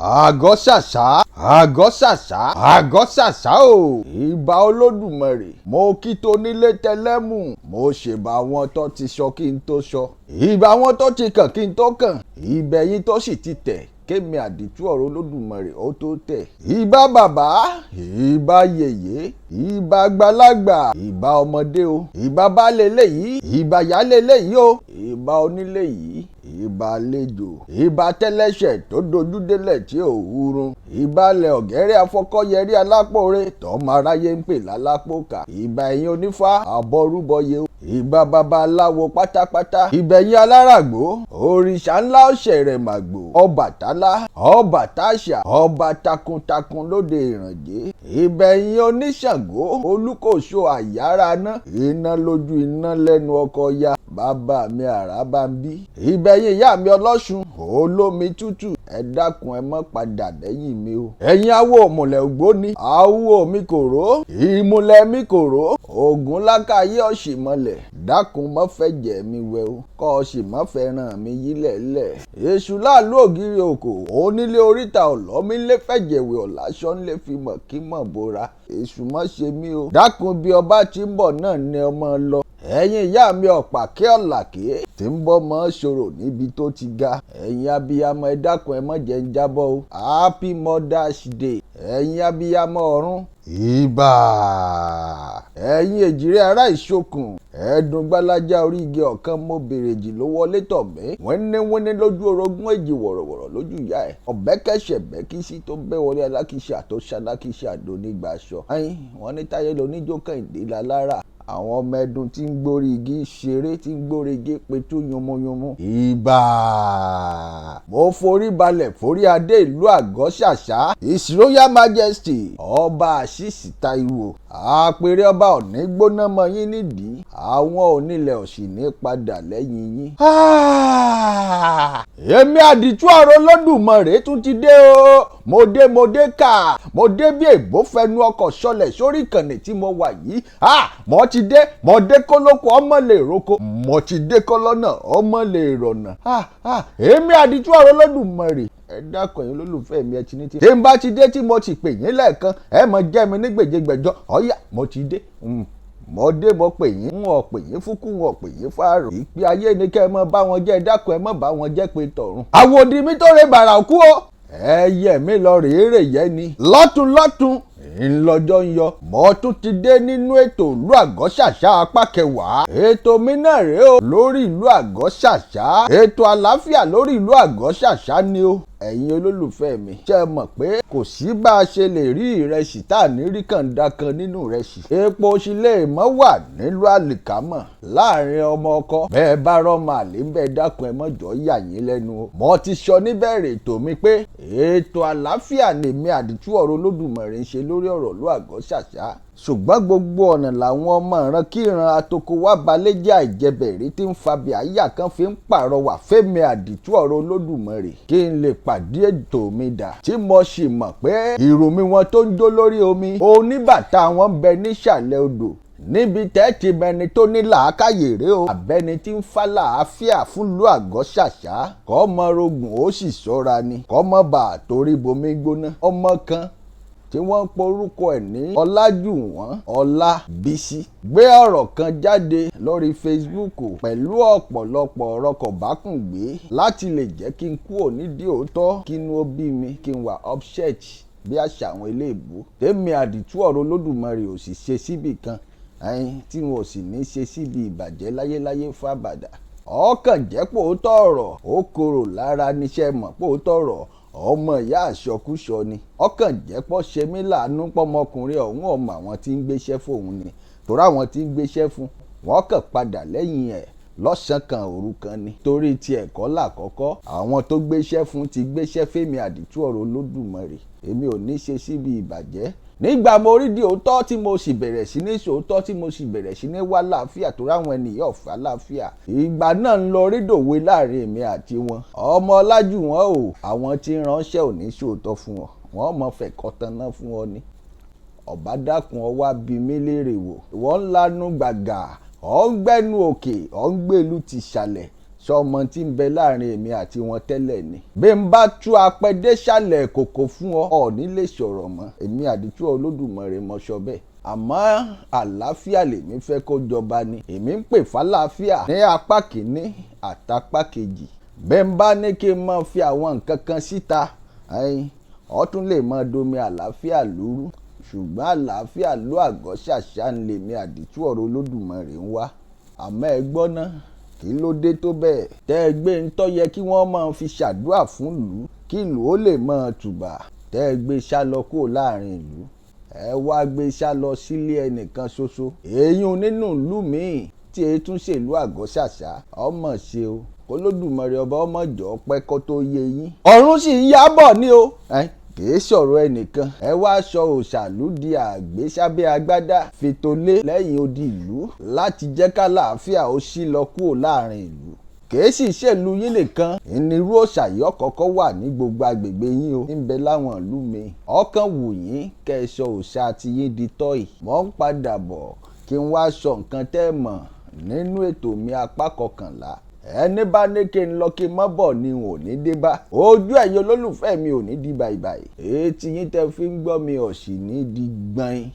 Àgọ́ ṣàṣà, àgọ́ ṣàṣà, àgọ́ ṣàṣà o. Ìbà Olódùmarè, mo kí tonílé tẹlẹ́mù, mo ṣèbà wọn tó ti sọ kí n tó sọ, ìbà wọn tó ti kàn kí n tó kàn, ìbẹ̀yìn tó sì ti tẹ̀ kémi àdìtú ọ̀rọ̀ Olódùmarè ó tó tẹ̀. Ìbà bàbá, ìbà yèyé, ìbà àgbàlagbà, ìbà ọmọdé o, ìbà baálé eléyìí, ìbà yálé eléyìí o, ìbà onílé yìí, ìbà àlejò, ìbà tẹ́lẹ̀ṣẹ̀ tó dojú délẹ̀ tí ò hurun, ìbàlẹ̀ ọ̀gẹ́rẹ́ afọkọ́yẹrí alápòore tọ́mọ aráyé ń pè lálápòkà, ìbà ẹ̀yin onífá àbọrúbọyè, ìbà babaláwo pátápátá, ìbẹ̀yìn aláràgbó, òrìṣà ńlá ọ̀ṣẹ̀rẹ̀ màgbò, Ọbàtálá, Ọbàtáṣà, ọba takuntakun lóde Ìrànjẹ́, ìbẹ̀yìn oníṣàngó, olúkòso àyáraná, iná lójú iná lẹ́nu ọkọ̀ ya, bàbá mi àràbàǹbí, ìbẹ̀yìn ìyá mi ọlọ́ṣun, olómi tútù, ẹ dákun ẹ mọ́ padà lẹ́yìn mi o. Ẹ̀yin awo òmùlẹ̀ ògbóni, awo mi kò ró, ìmùlẹ̀ mi kò ró, ògùn lákàyè ọ̀sìnmọ̀lẹ̀, dákun mọ́ fẹ́ jẹ̀ mi wẹ̀ o, kọ́ ọ sì mọ́ fẹ́ ràn mí yílẹ̀ lẹ̀. Èṣù láàlú ògiri òkò, onílé oríta ọ̀lọ́mílé fẹ̀jẹ̀wẹ̀ ọ̀làṣọ́ ńlẹ̀ fi mọ̀ kí mọ̀ bora. Èṣù mọ́ ṣe mí o. Dákun bí ọba tí ń bọ̀ náà ni ọmọ lọ. Ẹ̀yin ìyá mi ọ̀pàkẹ́ ọ̀làkẹ́ tí ń bọ́ mọ́ ṣòro níbi tó ti ga. Ẹ̀yin abiyamọ ẹ dákun ẹ mọ́ jẹ́ ń jábọ́ o. Happy Mother's Day. Ẹ̀yin abiyamọ ọ̀run. Ìbà. Ẹ̀yin èjìrẹ́ ará ìṣokùn. Ẹ̀ẹ́dùn gbalaja orí igi ọ̀kan mo bèrè jì ló wọlé tọ̀ mí. Wíníwíní lójú orogún èjì wọ̀rọ̀wọ̀rọ̀ lójú ìyá ẹ̀. Ọ̀bẹ kẹsẹ̀ bẹ́ kí sí tó bẹ́ wọlé alákìíṣà tó ṣalákìíṣà donígbà aṣọ. Ẹyin wọ́n ní táyé loníjó kẹ́hìndé lálára. Àwọn ọmọ ẹdun tí ń gbórí igi ṣeré tí ń gbórí igi pitú yomoyomo. Ìbà. Mo forí balẹ̀ forí adé ìlú Àgọ́ ṣàṣà. His Royal Majesty Ọba Àṣìṣì Táíwò. Àpèrè ọba òní gbóná mọ́ yín nídìí. Àwọn onílẹ̀ òsì ní padà lẹ́yìn yín. Èmi àdìtú ọ̀rọ̀ Olódùmarè tún ti dé o. Mo dé mo dé kà. Mo dé bí èbó fẹnu ọkọ̀ sọlẹ̀ sórí ìkànnì tí mo wà yìí. Mo ti dé, mo dé kólókó ọmọ lè roko. Mo ti dé kọ́lọ́nà ọmọ lè rọ̀nà. Èmi àdìtú ọ̀rọ̀ Olódùmarè. Ẹ dákun ẹ̀yin olólùfẹ́ mi ẹ ti ní tí. Tí n bá ti dé tí mo ti pè yín lẹ́ẹ̀kan, ẹ mọ jẹ́ mi ní gbèjégbèjọ. Ọ̀yá mo ti dé. Mo dé mo pè yín, n ò pè yín fúkú, n ò pè yín fáàrò. Ìpè ayé ni kẹ́ ẹ mọ bá wọn jẹ́, ẹ dákun ẹ mọ bá wọn jẹ́ pé tọ̀run. Àwòdì mi tó re bàrà kú o. Ẹyẹ mi lọ rèé rè yẹ ni. Lọ́tún lọ́tún ńlọjọ́ ń yọ. Mo tún ti dé nínú ètò ìlú Àgọ́ ṣàṣà apá kẹwàá. Ètò mi náà rèé o lórí ìlú Àgọ́ ṣàṣà. Ètò àlàáfíà lórí ìlú Àgọ́ ṣàṣà ni o. Ẹ̀yin olólùfẹ́ mi, ṣé ẹ mọ̀ pé kò sí bá a ṣe lè rí ìrẹsì tá à ní rí kànda kan nínú ìrẹsì. Epo sì lè mọ́ wà nílùú àlìkámọ̀ láàrin ọmọ ọkọ. Bẹ́ẹ̀ bá rọ́mọ àlè ń bẹ dákun ẹ mọ́jọ́ yà yín lẹ́nu o. Mo ti sọ níbẹ̀rẹ̀ ètò mi pé ètò àlàáfíà lèmi àdìtú ọ̀rọ̀ Olódùmarè ń ṣe lórí ọ̀rọ̀ ìlú Àgọ́ ṣàṣà. Ṣùgbọ́n gbogbo ọ̀nà làwọn ọmọ ìran kíran atoko wá balẹ̀ jẹ́ àìjẹbẹ̀rí tí ń fa bí àyà kan fi ń pàrọwà fẹ́mi àdìtú ọ̀rọ̀ Olódùmarè kí n lè pàdé ètò mi dà tí mo sì mọ̀ pé ìròmí wọn tó ń jó lórí omi oníbàtà wọn ń bẹ nísàlẹ̀ odò níbi tẹ́ẹ̀tì mẹni tó ní làákàyè rèé o àbẹ́ni tí ń fa làáfíà fúnlùú Àgọ́ ṣàṣà kọ́ mọ rogùn ó sì ṣọ́ra ni kọ́ mọ́ bá a torí bomi gbóná ọmọ kan tí wọ́n ń porúkọ ẹ̀ ní Ọlájùwọ̀n Ọlábísí gbé ọ̀rọ̀ kan jáde lórí Facebook pẹ̀lú ọ̀pọ̀lọpọ̀ ọ̀rọ̀ kọ̀bákùngbé láti lè jẹ́ kí n kúrò nídìí òótọ́ kí inú ó bí mi kí n wà upset bí àṣà àwọn eléèbó tèmi àdìtú ọ̀rọ̀ Olódùmarè ò sì ṣe síbì kan ẹyin tí wọn ò sì ní ṣe síbi ìbàjẹ́ láyéláyé fábàdà ọkàn jẹ́ pòótọ́ ọ̀rọ̀ ó korò lára níṣẹ́ mọ̀ pòótọ́ ọ̀rọ̀ ọmọ ìyá àṣọkúṣọ ni ọkàn jẹ́ pọ́ ṣe mí láàánú pọ́mọkùnrin ọ̀hún ọmọ àwọn tí ń gbéṣẹ́ fóun ni torí àwọn tí ń gbéṣẹ́ fún wọn kàn padà lẹ́yìn ẹ̀ lọ́sàn-án kan òru kan ni torí ti ẹ̀kọ́ làkọ́kọ́ àwọn tó gbéṣẹ́ fún ti gbéṣẹ́ fẹ́mi àdìtú ọ̀rọ̀ Olódùmarè èmi ò ní ṣe síbi ìbàjẹ́ nígbà mo rí di òótọ́ tí mo sì bẹ̀rẹ̀ sí ní sòótọ́ tí mo sì bẹ̀rẹ̀ sí ní wá láàfíà tó ráwọn ènìyàn ọ̀fà láàfíà ìgbà náà ń lọ rídòwe láàrin èmi àti wọn ọmọ Ọlájùwọ̀n o àwọn tí ń ránṣẹ́ ò ní sòótọ́ fún wọn wọn mọ̀ fẹ́ kọ́tán náà fún ọ ni ọ̀bá dákun ọwá bí mi léèrè wò ìwọ ń lanu gbàgà ọ̀ ń gbẹ́nu òkè ọ̀ ń gbèlú tìṣàlẹ̀ Sọmọ tí ń bẹ láàrin èmi àti wọn tẹ́lẹ̀ ni. Bí n bá tú apẹdé sálẹ̀ kòkò fún ọ, ọ̀ọ́ni lè sọ̀rọ̀ mọ́. Èmi Àdìtú Olódùmarè mọ sọ bẹ́ẹ̀. Àmọ́ àlàáfíà lèmi fẹ́ kó jọba ni. Èmi ń pè fàlàáfíà ní apá kìíní àtàpá kejì. Bí n bá ní kí n máa fi àwọn nǹkan kan síta, ọ tún lè máa domi àlàáfíà lóru. Ṣùgbọ́n àlàáfíà ló àgọ́ ṣàṣà ń lèmi Àdìtú ọ̀rọ̀ Olódùmarè ń wá. Àmọ́ ẹ gbọ́ ná, kí ló dé tó bẹ́ẹ̀ tẹ́ ẹ gbé ń tọ́ yẹ kí wọ́n máa fi ṣàdúrà fún ìlú kí ìlú ó lè máa tùbà, tẹ́ ẹ gbé sá lọ kúrò láàrin ìlú? Ẹ wá gbé sá lọ sílé ẹnìkan ṣoṣo, èèyàn nínú ìlú míì tí e tún ṣèlú àgọ́ ṣàṣà. Ọmọ ṣe o, k'Olódùmarè ọba ọmọ jọ pẹ́ kó tó yé yín. Ọ̀run sì ń yábọ̀ ni o, kìí sọ̀rọ̀ ẹnìkan. Ẹ wá sọ òṣàlú di àgbésábẹ́ agbádá fìtòlé lẹ́yìn odi ìlú láti jẹ́ kálàáfíà ó sì lọ kúrò láàrin ìlú. Kìí sì ṣèlú yín nìkan ìnirú òòṣà yìí ọ̀kọ̀ọ̀kọ̀ wà ní gbogbo agbègbè yín o, ń bẹ láwọn ìlú mi. Ọkàn wù yín kẹ́ ẹ sọ òòṣà tiyín di tọ́ì. Mò ń padà bọ̀ kí n wá sọ nǹkan tẹ́ ẹ mọ̀ nínú ètò mi apá kọkànlá. Ẹni bá ní kí n lọ kí n mọ́ bọ̀ ni n ò ní dé bá. Ojú ẹ̀yin olólùfẹ́ mi ò ní di bàìbàì. Etí yín tẹ́ fi ń gbọ́ mi ò sì ní di gbọ̀n.